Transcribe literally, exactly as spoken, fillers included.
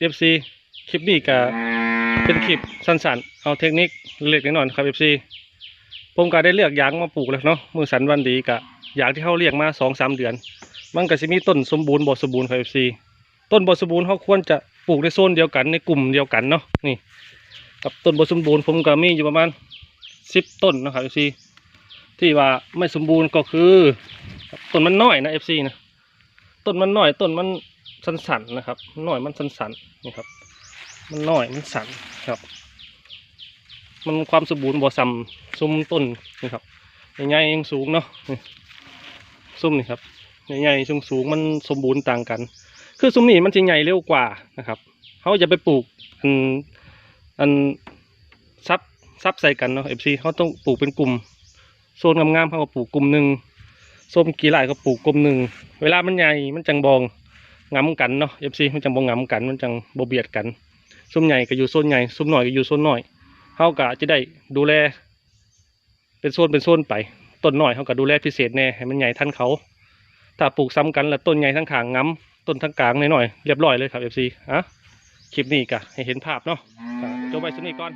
เอฟซี คลิปนี้ก็เป็นคลิปสั้นๆ เอาเทคนิคเล็กๆน้อยๆนะครับ เอฟซี ผมก็ได้เลือกยางมาปลูกแล้วเนาะ มื้อสันวันดีก็ยางที่เฮาเลี้ยงมาสองสามเดือน มันก็สิมีต้นสมบูรณ์บ่สมบูรณ์ครับ เอฟซี ต้นบ่สมบูรณ์เฮาควรจะปลูกในโซนเดียวกัน ในกลุ่มเดียวกันเนาะ นี่ครับ ต้นบ่สมบูรณ์ผมก็มีอยู่ประมาณสิบต้นนะครับ เอฟซี ที่ว่าไม่สมบูรณ์ก็คือ ต้นมันน้อยนะ เอฟซี นะ ต้นมันน้อย ต้นมันสั้นๆนะครับ น้อยมันสั้นๆ นี่ครับ มันน้อยมันสั้นครับ มันความสมบูรณ์บ่ส่ำซุมต้นนี่ครับ ใหญ่ๆยังสูงเนาะ นี่ ซุมนี่ครับ ใหญ่ๆสูงๆมันสมบูรณ์ต่างกัน คือซุมนี่มันสิใหญ่เร็วกว่านะครับ เฮาอย่าไปปลูกอัน อันซับ ซับใส่กันเนาะ เอฟซี เฮาต้องปลูกเป็นกลุ่ม โซนงามๆเฮาก็ปลูกกลุ่มหนึ่ง โซนขี้ร้ายก็ปลูกกลุ่มหนึ่ง เวลามันใหญ่มันจั่งบ่หงำกันเนาะ เอฟซี มันจั่งบ่หงำกัน มันจั่งบ่เบียดกัน ซุมใหญ่ก็อยู่โซนใหญ่ ซุมน้อยก็อยู่โซนน้อย เฮาก็จะได้ดูแล เป็นโซนเป็นโซนไป ต้นน้อยเฮาก็ดูแลพิเศษแหน่ให้มันใหญ่ทันเขา ถ้าปลูกซ้ำกันแล้วต้นใหญ่ทั้งข้างหงำ ต้นทั้งกลางน้อยๆ เรียบร้อยเลยครับ เอฟซี อ่ะ คลิปนี้ก็ให้เห็นภาพเนาะ ก็จบไว้ส่ำนี้ก่อน